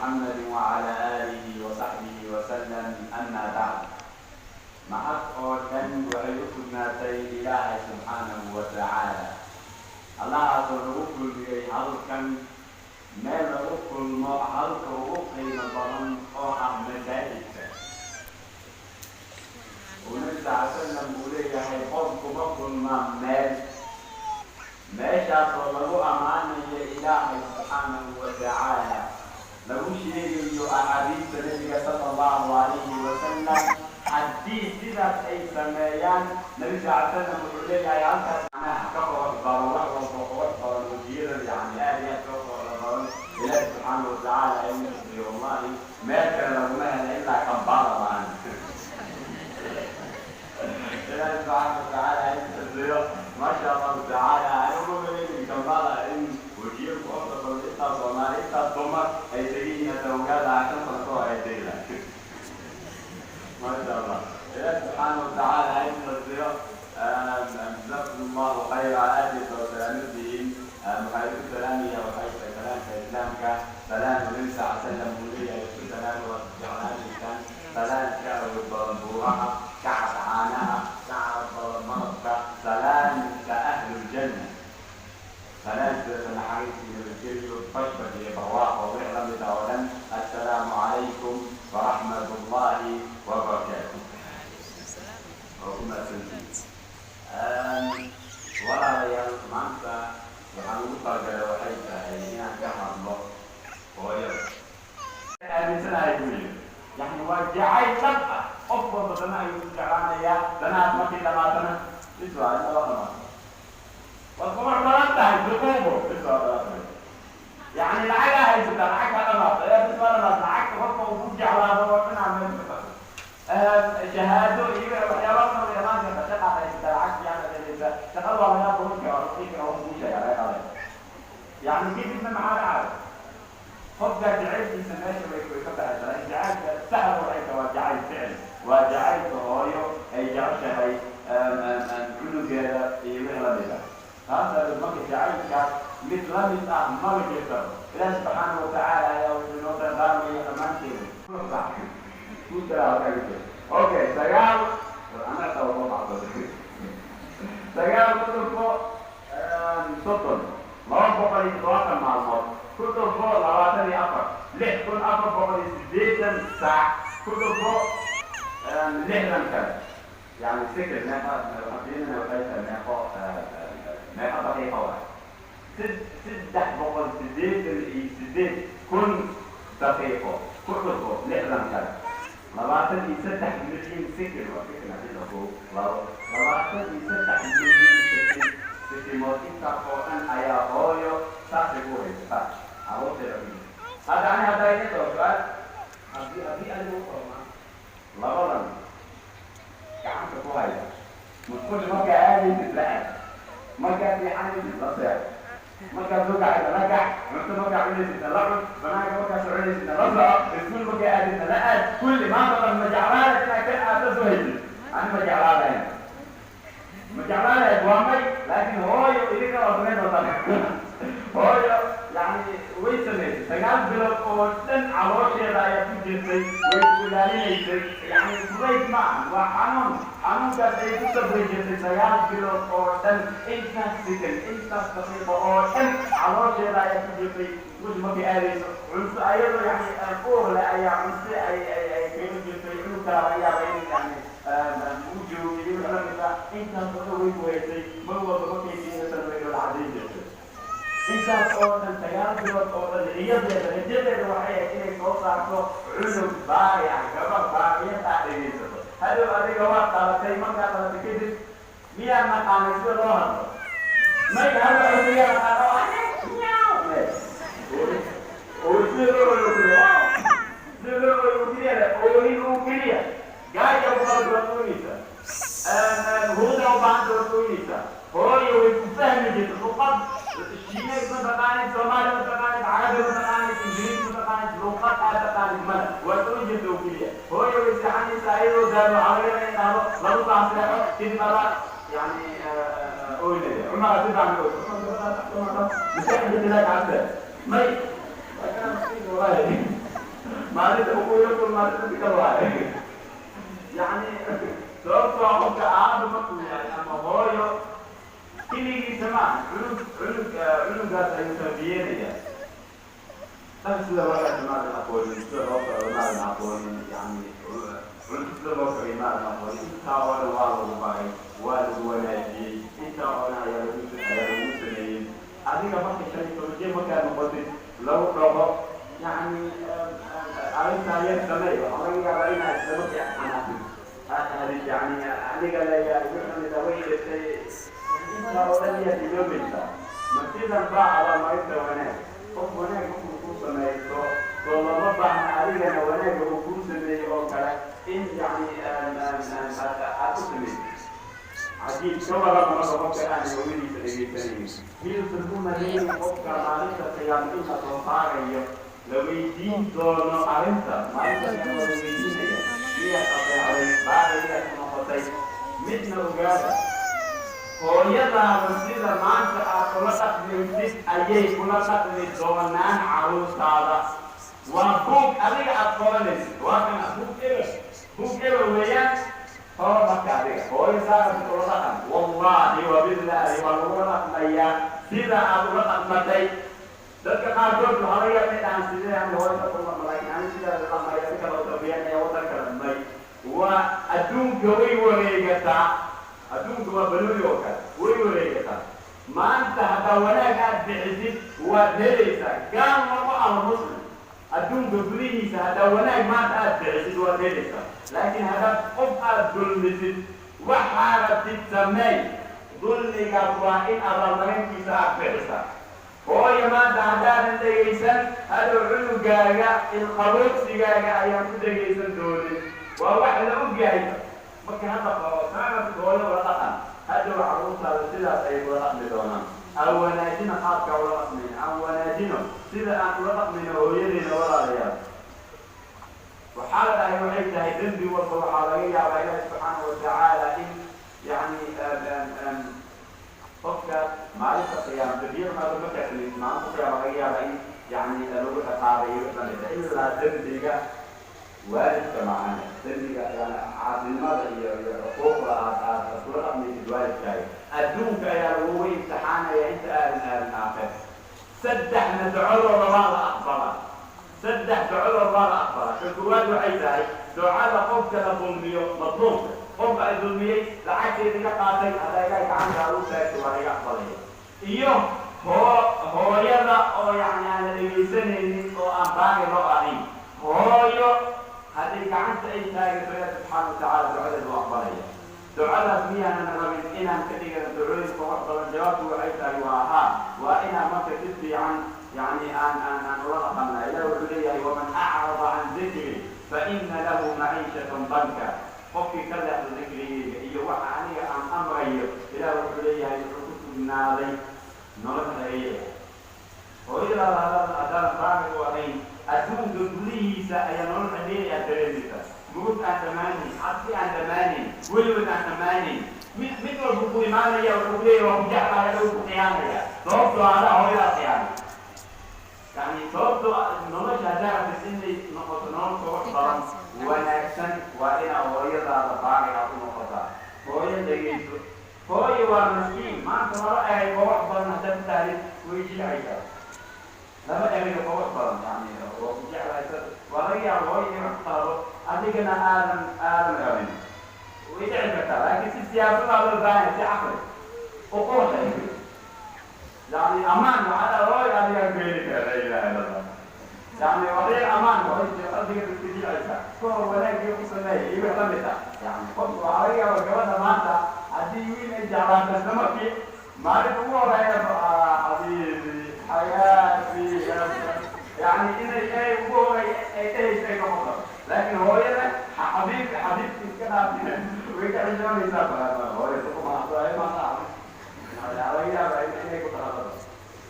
محمد وعلى آله وصحبه وسلم. أما بعد، mahad oo dhan waxay u sugnaatay Ilaahay subxaanahu wa tacaala, Allahaasoo nagu kulmiyey halkan, meel lagu kulmo halka ugu qiimo badan oo ah masaajidka. Uu Nabi sal slam uu leeyahay: qof kuma kulmaa meel, meeshaasoo lagu ammaanayo Ilaahay subxaanahu wa tacaala, lagu sheegayo axaadiista Nebiga sala Allahu calayhi wasalam, haddii sidaas ay sameeyaan, Nabi sal slam wuxuu leeyahay halkaas macnaha ka qurux badan, wax walba qurux badan, wajiyadan yani aad iyo aad ka quruxda badan Ilaahi subxaanahu watacaala ay u xifdiyo. Wallahi, meel kale laguma hela ilaa Kambala maan. Ilaahi subxaana watacaala ay u xifdiyo, maasha Allahu tacaala. Anigu ma maleynin Kambala in wajiyo quruxda badan, intaas Soomaali, intaas dumar ay tegiyiin. Hata ogaada, 5 sano ka hor ay tegi lahay. Maasha Allah, Ilaahi subxaana watacaala ay u xifdiyo. Jazakum Allahu khayra, aad iyo soo salaamantihiin. Waxaa igu salaamaya, waxay tahay salaamka Islaamka, salaamu Nabi sal slam uu leeyahay: isku salaama, waad jeclaanaysaan. Salaan ka awood badan buuraha, ka cad caanaha, ka carab badan malabka, salaamka ahluljanna, salaan sidaasa naxariis iyo nabadgelyo, bashbash iyo barwaaqo, wix la mid ah oo dhan. Assalaamu calaykum waraxmat ullahi wabarakaatu. Oo ku mahadsantihiin. Walaalayaal, maanta waxaan ugu talagalay waxay tahay inaan ka hadlo hooyada. Aaminsanahay buu yidhi, yani waa jacayl dhab ah. Qof walba dana ayuu ku jeclaanayaa, danahaas markii dhamaatana bis waa inta la dhamaato. Waad qurux badan tahay, duquubo, bis waa dhamaatay. Yani lacagaa haysata, lacag ka dhamaata ee bis waa dhamaata. Lacagta qofka uu ku jeclaado oo dhinaa meel ka tago, shahaado iyo waxyaaba badan imaan karta. Shaqaad haysata, lacag fiican aad helaysa, shaqada waa lagaa burin karaa, waa kara, wax kuu sheega laga qaday. Yani kadibna maxaa dhacay? Qofka jacaylkiisa meesha way ka baxaysaa. Laakiin jacaylka saxda waxay tahay waa jacayl ficil, waa jacaylka hooyo ay jeceshahay cunugeeda iyo wix la mid ah. Taas marka jacaylkaas mid la mid ah maba jirto. Ilaah subxaana watacaala ayaa wuxuu inoo dardaarmaya dhammaanteeda. Okay, sagaal anaga qabo bacdo, 9 ku dhufo 30, 270 maalmood, ku dhufo 24, 6480 saac, ku dhufo 60 kale, yani second meeqa waxaan fiirinaya waxay tahay meeqo daqiiqo waay? 388,000 daqiiqo, ku dhufo 60 kale, 23 milyan second. Waa second hadii la kow labo, 23 milyan second, sekimood. Intaas oo dhan ayaa hooyo saasay ku haysataa caruurteeda ku jirta. Hadda ani haddaa idin dhao su-aal, haddii adigu u qormaa labadan gacanta ku haya, musqusha markaa aadaysid la aad, markaa seexanaysid la seexo, markaad soo kacaysa la kac, cunto markaa cunaysidna la cun, banaanka markaa soconaysidna la soco, iskuul markaa aadidna la aad, kulli maanta dhan, ma jeclaanaysa inaad kan aad la soo haysid? Ani ma jeclaanayn, ma jeclaanayd waa may. Laakiin hooyo idinka waa samayn doontaan. Hooyo yani way samaysay 9 bilood oo dhan, caloosheeda ayaa ku jirtay, way ku ilaalinaysay. Yani fudayd ma aha, waa xanuun. Xanuunkaas ay ku sabri jirtay 9 bilood oo dhan, intaas second, intaas daqiiqo oo dhan caloosheeda ayaa ku jirtay. Musqusha markay aadayso, cunto ayadoo yani uur leh ayaa cunto ay keeni jirtay. Cunug kala laga yaaba in yani uu joogo iyo wix la mid ah. Intaas oo dhan way ku haysay. Mar walba markay siinaysan way dhoola cadayn jirtay. Intaas oo dhan, 9 bilood oo dhan, riyadeeda, rajadeeda waxay ahayd inay soo saarto cunug baari ah, gabar baariyad ah. Dhegaysato, hadhow adiga waa dhalatay. Markaa dhalatay kadib miyaa naqaanay sida loo hadlo? May hadda miyaa naqaano oo sida loo oyo keliya, sida loo oyo keliya, oohin oo keliya. Gaaja ku qalad waad ooynaysaa, hurda u baahanta waad ooynaysaa. Hooyo way ku fahmi jirta. Luqad Shiineys ma taqaanid, Soomaali ma taqaanid, Carabi ma taqaanid, Ingiriis ma taqaanid, luqad aad taqaanid male, waad ooyn jirta oo keliya. Hooyo way seexanaysaa ayadoo daalo. Waxaa laga yaabaa in dhahdo 2 saac seexo, kadib adaa yani ooynaya. Cumar si fiican ooy, maskaxda dilaa gacanta may waa kana miskiin wallahi. Maalinta uu kulmaa sida kale waaye. Yani sababtoo qofka aaba markuu yahay ama hooyo keligiisa maaha, cunug cunug cunugaas ayuu tarbiyeenaya. Tan sida loo dhaqmi maadan aqoonin, sida loo socdo maadan aqoonin, yani cunto sida loo kariyo maadan aqoonin. Intaa oo dhan waa lagu baray, waa lagu wanaajiyey, intaa oo dhan ayaa lagu sameeyey. Adiga marka 15 jir markaad noqotid lagu dhaho yani arrintaa yar sameey, waxaa laga yaabaa inaad isla markii xanaaqid, aad dhahdid yani aniga leeyahay wixii way dhashay. Intaa oo dhan iyaad iloobaysaa. Ma sidan baa abaalmarinta wanaag? Qof wanaag markuu kuu samaysto, soo looma baahna adigana wanaagga uu kuu sameeyey oo kale in yani aad u samaysid? Cajiib. Ka warrama marka qofka aan hooyadiisa dhegaysanaynin, miyuusan u malaynin qofka maalinta qiyaamo in la soo saarayo, la weydiin doono arrinta? Maalinta qiyaamo la weydiinaya, miyaad adeecday? Baari miyaad ku noqotay? Midna ogaada, hooyadaada sida maanta aad kula dhaqmaysid ayay kula dhaqmi doonaan carruurtaada. Waa buug adiga aad qoranaysid, waa kana buug eber, buug eber weeyaan. Horo marka adiga hooyo saarabka ula dhaqan, wallaahi wabillaahi waa lagula dhaqmayaa sida aad ula dhaqmatay. Dadka qaarkood waxaa laga yaaba inay dhahaan, sidee aan hooyada kula dhaqma? Laakiin ani sidaa la dhaqmaya, si kale u tarbiyanaya waddan kale may. Waa adduunka way wareegataa, adduunka waa banooni oo kale, way wareegataa. Maanta haddaa wanaag aad bixisid, waad helaysaa, gaal noqo ama muslim. Adduunka gudihiisa haddaa wanaag maanta aad bixisid, waad helaysaa. Laakiin haddaad qof aad dulmisid, waxaa rabtid sameey, dulmigaas waa in abaalmarintiisa aad bixisaa. Hooyo maanta haddaadan dhegaysan, hadow cunugaaga ilqaboogsigaaga ayaan ku dhegaysan doonin. Waa wax la ogyahay. Marka hadda qoro saarabtid hooyo ula dhaqan, hadhow carruurtaada sidaas ayay kula dhaqmi doonaan. Aan wanaajino qaabka ula dhaqmayno, aan wanaajino sida aan ula dhaqmayno hooyadeena. Walaalayaal, waxaa la dhahay, waxay tahay dembi walba waxaa laga yaabaa Ilaahi subxaana watacaala in yani qofka maalinta qiyaama dembiyada qaarkood markaa samaysid, maalinta qiyaama laga yaabaa in yani lagu ciqaabayo wix lamida, ilaa dembiga waalidka maahane. Dembiga yani caasinimada iyo xuquuqda aad kula dhaqmaysid waalidkaaga, adduunka ayaa lagugu imtixaanaya inta aadan aadan aakhir. Saddexna ducadooda waa la aqbalaa, saddex ducadood waa la aqbalaa. Ka koowaad waxay tahay ducada qofka la dulmiyo, madluumka, qofka ay dulmiyey, lacagteeda ka qaatay, haddaa Ilahay gacantaa u taagto, waa laga aqbalaya. Iyo hooyada oo yani aan la dhegaysanaynin oo aan baari loo ahayn, hooyo haddii gacanta ay taagato, Ilaah subxaana watacaala ducadeed u aqbalaya. Ducadaas miyaanan rabin inaan ka dhigano ducooyinka wax badan? Jawaabtu waxay tahay waa haa. Waa inaan marka si fiican yani aan ula dhaqanna. Ilah wuxuu leeyahay: "Waman acrada can dikri fa ina lahu maciishatan danka." Qofkii ka leexdo dikrigeyga iyo waxa aniga aan amrayo, Ilah wuxuu leeyahay wuxuu ku sugnaaday nolol xereeya. Hooyadaada haddaadan baari u ahayn, adduunka gudihiisa ayaa nolol xereeya aad dareemaysaa, murug aan dhammaanayn, cabsi aan dhammaanayn, weliwad aan dhammaanayn. Mid walba ku imaanaya wuxuu leeyahay waa ku jeclahay, dhow ku khiyaanaya, sababtoo adaa hooyadaa khiyaanay. Yani sababtoo nolosha haddaa rabtid inay noqoto nolol qurux badan, wanaagsan, waa inaa hooyadaada baari aad u noqotaa. Hooyo dhegayso, hooyo waa maskiin. Maanta laba erey oo wax badan haddaad ku tahdid, way jilcaysaa. Laba erey oo wax badan, yani waa ku jeclahay, waa laga yaaba hooyo inay wax qaado adigana aadan rabin, way dhici kartaa. Laakiin si siyaasadaa loo baahanya, si caqli u qurxay, yani amaan waxaa hooyo adigaan ku heli kara, laa ilaha illa Allah. Yani waxyar amaan hooyo qalbiga iska jilcaysa, kahor wanaagii ku sameeya iyo wix lamid ah. Yani qofku waxaa laga yaaba gabadha maanta haddii wiil ay jeclaato, isla markii maalinta ugu horeeya "xabiibi, xayaati", yani inay erey ugu horey ay dhehaysa ay noqoto. Laakiin hooyada "xabiib, xabiibki" iska dhaaf, way ka xishoonaysaa. Hooyo laga yaaba inay ku talabato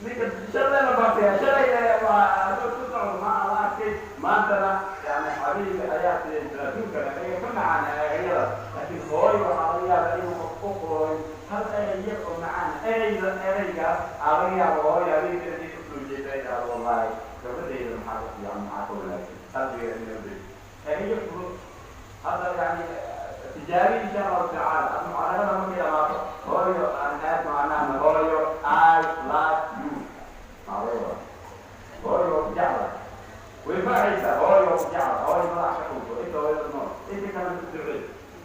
ninka shalay la bartaya, shalay waa adoo ku socdo ma la arkay, maantana yani "xabiibi, xayaati", adduunkana ayaga ka macaan erayada. Laakiin hooyo waxaa laga yaaba inuu qof u qoorin hal erey yar oo macaan, ereyda ereygaas aa laga yaaba hooyo adiga inay usoo jeeda ay dhahdo, "Wallahi gabadhayda maxaa ka fiican, maxaa ka wanaagsan?" Qalbiga Jecla way farxaysaa. Hooyo ku jecla, hooyo madax ka dhunto. Inta hooyada nool, inta kalena ku ducey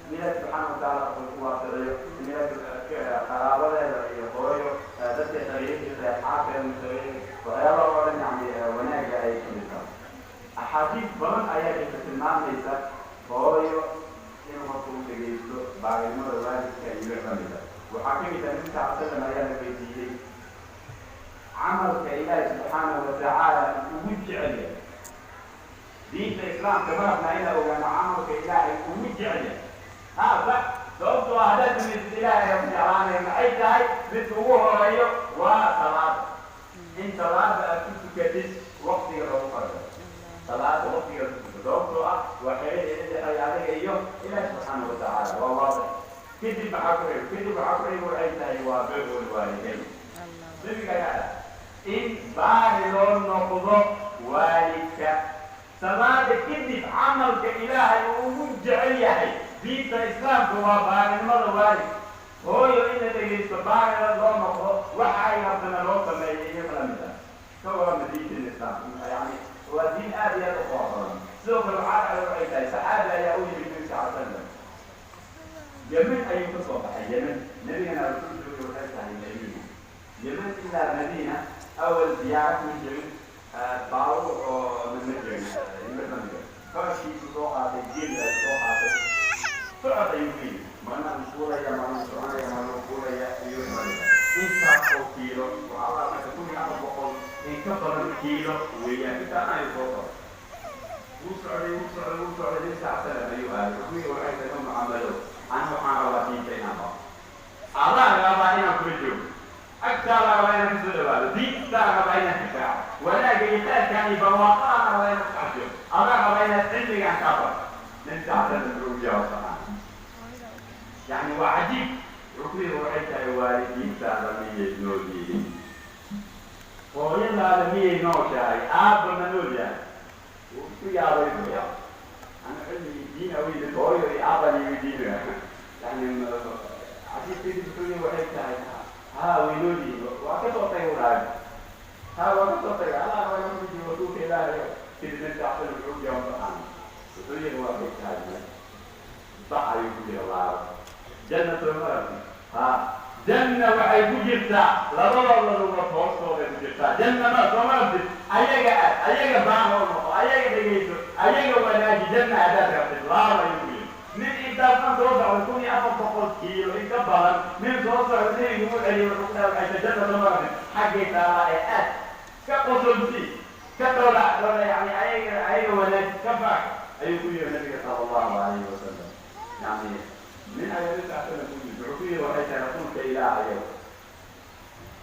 in Ilaahi subxaana watacaala ku waasiciyo, in Ilaahi qaraabadeeda iyo hooyo dadka xiriirkiisa, asxaabteeda, muslimiin, waxyaalaha oo dhan, yani wanaagga ay ka mid tahay. Axaadiis badan ayaa jirta tilmaamaysa hooyo inuu qofku u dhegaysto, baarinimada waalidka iyo wix lamid ah. Waxaa ka mid ah, Nabi sal slam ayaa la weydiiyey camalka Ilaahi subxaanahu watacaala ugu jecel yahay. Diinta Islaamka ma rabnaa inaa ogaano camalka Ilaahay ugu jecel yahay? Ha, sax. Sababtoo ah haddaad samaysid, Ilaahay ayaa ku jeclaanaya. Maxay tahay midka ugu horeeyo? Waa salaada, in salaada aad ku tukatid waqtiga loogu fardo, salaada waqtiga lagu tuko, sababtoo ah waa xiriir ina dhexeeya adiga iyo Ilaahi subxaanahu watacaala. Waa waadix. Kadib maxaa ku xigo? Kadib waxaa ku xigo waxay tahay waa birrul waalidayn. Nabiga ayaa in baari loo noqdo waalidka. Salaada kadib camalka Ilaahay uu ugu jecel yahay diinta Islaamka waa baarinimada waalid, hooyo in la dhegaysto, baarina loo noqdo, waxa ay rabtana loo sameeyo iyo lamid ah. Ka warama diinta Islaamka? Yani waa diin aad iyo aad u qurux badan. Sidoo kale waxaa dhacday waxay tahay, saxaabi ayaa u yimid Nabi sal slam. Yemen ayuu ka soo baxay, Yemen. Nabigana wuxuu joogay waxay tahay Madiina. Yemen ilaa Madiina awal diyaarad ma jirin, baabuur oo ma jirin iyo lamid ah. Faraskiisu soo qaatay, geel ayuu soo qaatay, socod ayuu ku yimi. Marna uu fuulaya, marna uu soconaya, marna uu fuulaya iyo lamid ah. Intaas oo kiilo waxaa la arkaa, 1400 in ka badan kiilo weeyaan. Intaan ayuu soo socday, wuu socday, wuu socday, wuu socday. Nabi sal slam ayuu aaday. Wuxuu yidhi waxay tahay, Muxamedow, ani waxaan rabaa diinta inaan baro, adaa rabaa inaan kula joogo, agtaadaa rabaa inaan kasoo dhawaado, diintaa rabaa inaan difaaco, wanaagga iyo khayrkaan iyo barwaaqadaan rabaa inaan ku cafiyo, adaa rabaa inaad cilmigaan kaa barto. Nabi sal slam wuxuu ugu jawaab saqaan, yani waa cajiib. Wuxuu ku yidhi waxay tahay, waalidiintaada miyay nool yihiin? Hooyadaada miyay nooshahay? Aabba ma nool yahay? Wuu isku yaabay, isku yaabay. Ana cilmi diin u yimid, hooyo iyo aabban iyo diinaya. Yani cajiib. Kadib wuxuu yidhi waxay tahay, haa, way nool yihiin. Waa ka soo tagay, dhahay, haa, waa ka soo tagay, Allah waa ku jiro rasuulka Ilaahay. Kadib Nabi sal slam wuxuu jawaab saqaan, wuxuu yidhi waxay tahay, bax ayuu ku jira, laabo, janna soo ma rabti? Ha, janna waxay ku jirtaa labadooda lugood hoostooday ku jirtaa. Janna ma soo ma rabtid? Ayaga aad, ayaga baan oo noqo, ayaga dhegayso, ayaga wanaaji, janna haddaad rabtid, laabo ayuu ku yidhi. Nin intaas dhan soo socday, 1400 kiilo in ka badan nin soo socda, nebigu u celiyay, wuxuu ku dhahay waxay janna soo ma rabtid? Xaggay taalaa ee aad ka qosolsi ka dhoola dhoola, yani ayaga wanaaji, ka bax ayuu ku yidhi nabiga sala Allahu calayhi wasalam. Yani nin ayaa Nabi sal slam ku yidhi, wuxuu ku yidhi waxay tahay, rasuulka Ilaahayow,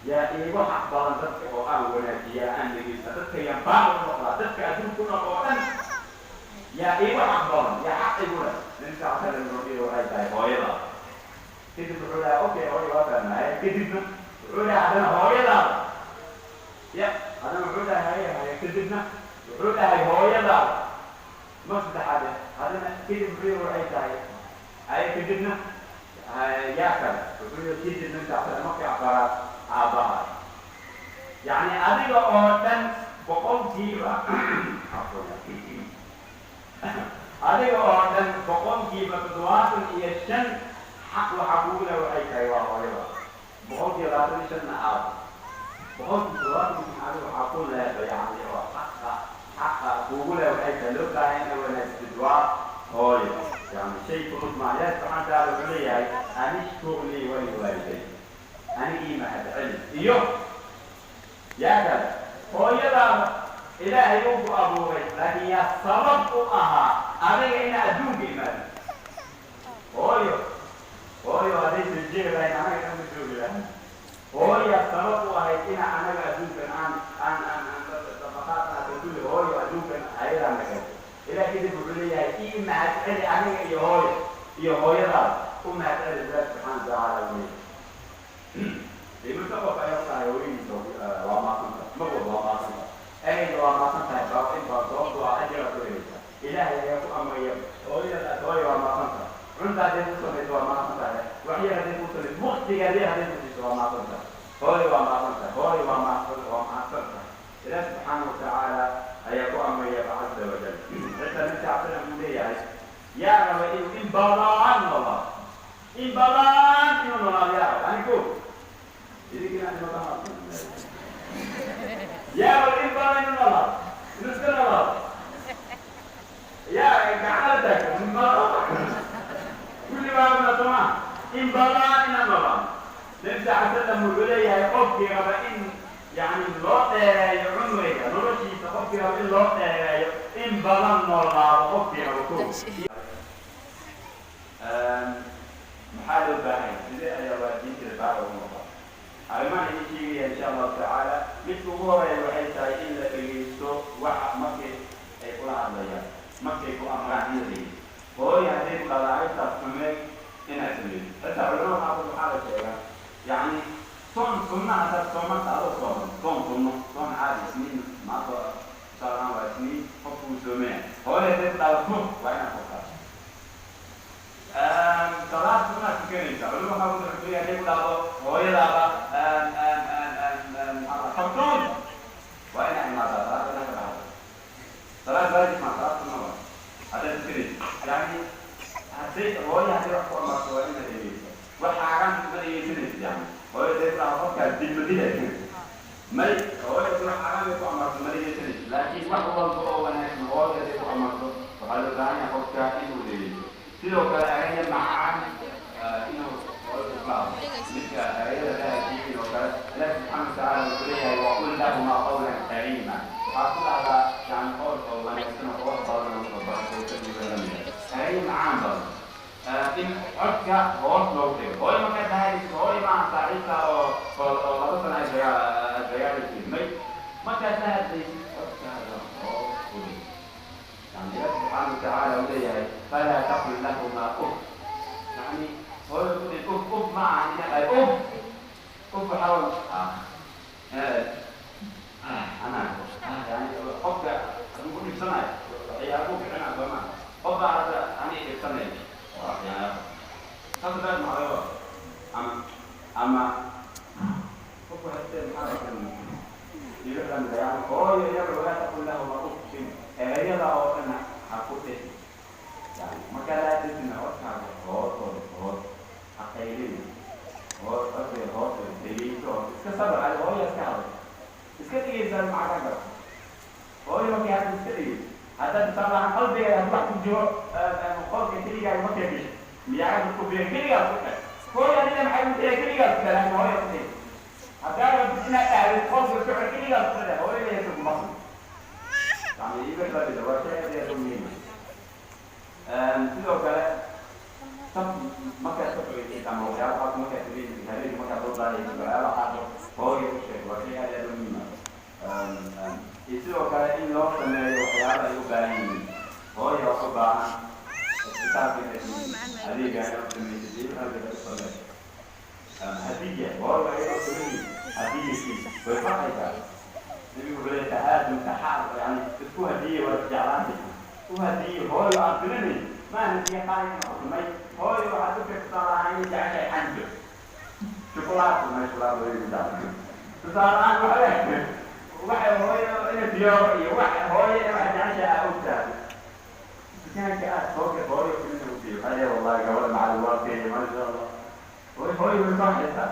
yaa iigu xaq badan dadka oo aan wanaajiyaa, aan dhegeysta, dadka yaan baan u noqdaa, dadka adduun ku noq oo dhan yaa iigu xaq badan, yaa xaq igu leh? Nabi sal slam wuxuu yidhi waxay tahay, hooyada. Kadib wuxuu dhahay, okay, hooyo waa fahmaya. Kadibna wuxuu dhahay haddana hooyadaada. Ya, haddana wuxuu dhahay haye haye. Kadibna wuxuu dhahay hooyadaada mar saddexaad. Haddana kadib wuxuu yidhi waxay tahay, haye. Kadibna yaa kale? Wuxuu yidhi kadib nabi sal slam markii afaraad, aabbaha. Yacni adiga oo dhan boqolkiiba, adiga oo dhan 75% xaq waxaa kugu leh waxay tahay waa hooyada, 25%-na aabo, 75% adiga waxaa ku leedahay, yani oo xaqa kugu leh waxay tahay loo baahan ina wanaagsid waa hooyo. Yani shay fudud maa. Ilahi subxana wataala wuxuu leeyahay, an ishkur lii waliwaaliday, ani ii mahad celi iyo yaa kale, hooyadaada. Ilaahay uu ku abuuray, laakiin yaa sabab u ahaa adiga inaa adduunka imaado? Hooyo. Hooyo haddaysan jiri lahayn, anaga dhan ma joogi lahayn. Hooya sabab u ahayd ina anaga adduunkan aan dabaqaadnaata kulli. Hooyo adduunkan ayadaa na keentay. Ilaah kadib wuxuu leeyahay, ii mahad celi aniga iyo hooyo iyo hooyadaada u mahad celi. Ilaah subxaana watacaala uu leeyahay, iminka qof ayaa ku dhahay hooyadiisa waa maasanta, marwalba waa maasanta. Ereyga waa maasan tahay baa in baa sababto ah ajira ku helaysa. Ilaahay ayaa ku amraya hooyada, hooyo waa maasan tahay. Cunta hadday ku samayso waa maasan tahay, waxyar hadday ku samayso, waqtiga hadii hadday ku siiso waa maasan tahay. Hooyo waa maasan tahay, hooyo waa maasan, waa mahadsan tahay. Ilaah subxaana watacaala. Badan noolaado, in badan inuu noolaado. Yaa raba? Ani ko idinkina noolaado. Yaa raba in badan inuu noolaado, inuu iska noolaado? Yaa gacanta taagta? In badan kulli baa rabna, sooma? In badan inaan noolaado. Nabi sal slam wuxuu leeyahay, qofkii raba in yani loo dheereeyo cumriga noloshiisa, qofkii raba in loo dheereeyo, in badan noolaado qofkii raba, ko maxaa loo baahan yahay? Sidee ayaa waalidiinta baara ugu noqdaa? Arrimahan idin sheegaya, insha Allahu tacaala, midka ugu horeeya waxay tahay in la dhegaysto waxa markay ay kula hadlayaan, markay ku amraan in la dhegaysto. Hooyo hadday ku dhahdo arrintaas samee, inaad sameyso. Xitaa culamada qaarkood waxaa la sheegaa, yacni, soon sunna haddaad soomanta, adoo sooman soon sunno, soon caadi, Isniin maanta tusaale ahaan waa Isniin, qofku uu soomaya, hooyo hadday ku dhahdo fur, waa inaad furtaa. Salaad sunnaad tukanaysa. Culamada qaarkood waxay leeyahay, hadday ku dhahdo hooyadaaba fartoon, waa inaad imaadaa salaad, inaad ka baxdo. Salaad waajib maa, salaad sunna waa haddaad tukanaysa. Yani hadday hooyo hadday wax ku amarto, waa inaad dhegeysa. Wax xaaraan ma dhegeysanaysid. Yani hooyo hadday ku dhahdo qofkaas dil, ma dilay may. Hooyo hadday wax xaaraan bay ku amarto, ma dhegeysanaysid. Laakiin wax walba oo wanaagsan hooyo hadday ku amarto, waxaa loo baahan yahay qofka inuu dhegeysto. Sidoo kale eraya macaan inuu hooyo kula hadlo, midka erayada dahajiin oo kale. Ilahi subxaana watacaala wuxuu leeyahay: "وقل لهما قولا كريما." Waxaa ku dhahdaa yani qowl oo wanaagsan oo qurux badan oo barakaysan iyo lamida, eraya macaan badan. In codka hoos loogu dhigo hooyo markaa dahayso. Hooyo maaha saaxiibka oo 2 sano ay dagaalaysid may. Markaad la hadlaysid, codkaaga hoos u dhig. Yani Ilahi subxaana watacaala uu leeyahay: "فلا تقل لهما أف." Yani hooyo ku dhig uf. Uf ma aha ina ay uf. Uf waxaa ana yani qofka hadduu ku dhibsanayo waxyaabuu bixinaa, soo maa? Qof baa hadda ani dhibsanay, yani saas baad maxaa ama qofku haystee maxaa iyo lamida. Yani hooyo iyaga ولا تقل لهما أف, erayada oo dhan ha ku dhihin. Yani markaa laa dhibina, codkaaga hoos oo hoos ha qaylin, hoos codkeeda hoos oo dhegeyso, hoos iska sabr. Adi hooyo iska hadal, iska dhegeysaa, maxaa ka garo? Hooyo markay hadda iska dhegeyso, haddaad tusaale ahaan qalbigeeda haddii wax ku jiro, qolka keligaaga markay gasho, miyaagada ku fiirin, keligaas ku dheh: "Hooyo, aniga maxay u tiray?" Keligaas ku dheh. Laakiin hooyo ku dheh, haddaa rabtid inaad dhahdid qolka socod, keligaas ku dheh, hooyadaysa ku maqli. Yani iga lamida waa shay aad iyo aad u muhiim. Sidoo kale sab markaad safraysid ama waxyaaba qaarkood markaad sameynaysid, habeenkii markaad soo daahaysid, waxyaabaha qaarkood hooyo u sheeg, waa shay aad iyo aad u muhiim ah. Iyo sidoo kale in loo sameeyo waxyaaba ay u baahan yihiin. Hooyo wax u baahan, isbitaalka inaad adeega inaad samaysid iyo wixii u sameeyo hadiya. Hooyo ayadoo sameynaysid hadiya sii, way farxaysaa. Nabigu wuxuu leeyahay: "تهادوا تحابوا." Yani isku hadiye, waa jeclaanaysa. U hadiye hooyo aan filanayn, ma hadiye qaali noqoto may. Hooyo waxaad u tusaale ahaan inay jeceshahay xanjo shukulaato, may shukulaato hooyo jecel. Tusaale ahaan waxa waxay hooyo inay diyaaro iyo wax hooyo inay wax jeceshahay aa ogtahay, dukaanka aad soo gad, hooyo filina u geeyo. Waxay leedahay: "Wallahi gabadha macallin waa keenya, maasha Allah." Hooyo, hooyo way farxaysaa.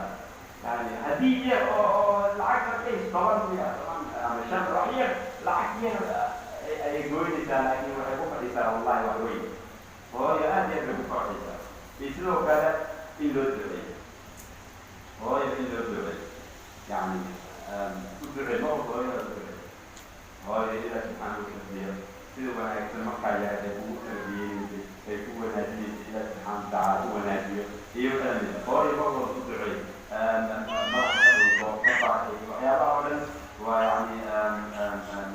Yani haddii yar oo lacag raqiis, 10 iyo 10 ama 5, wax yar, lacag yar ayay gooynaysaa, laakiin waxay ku fadhiisaa wallahi wax weyn. Hooyo aad iyo aad bay ku farxaysaa. Iyo sidoo kale in loo duceeyo hooyo, in loo duceeyo, yani u ducee mar walba hooyada, u duceeyo hooyo. Ilaah subxaana u tarbiyo sida wanaagsan markaa yahay ay kugu tarbiyeynaysa, ay ku wanaajinaysa, Ilaah subxaana watacaala u wanaajiyo iyo wixii lamid. Hooyo mar walba u duceey, madaxa ka dhulko, ka farxay, waxyaabaha oo dhan waa yani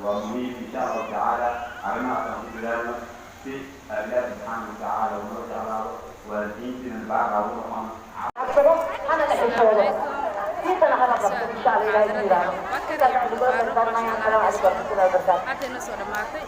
waa muhiim. Insha Allahu tacaala arrimahaas aan ku dadaalno si Ilaah subxaana watacaala unoo jeclaado, waalidiintiina baaqa ugu noqon. Cabsado hana la xishoodo, diintana hala barto, insha Allah. Ilahay ku yidhaahdo intaas aan ugu dardaarmaya. Asalaamu calaykum waraxmatullahi wabarakaatu. Hadda inoo soo dhammaatay.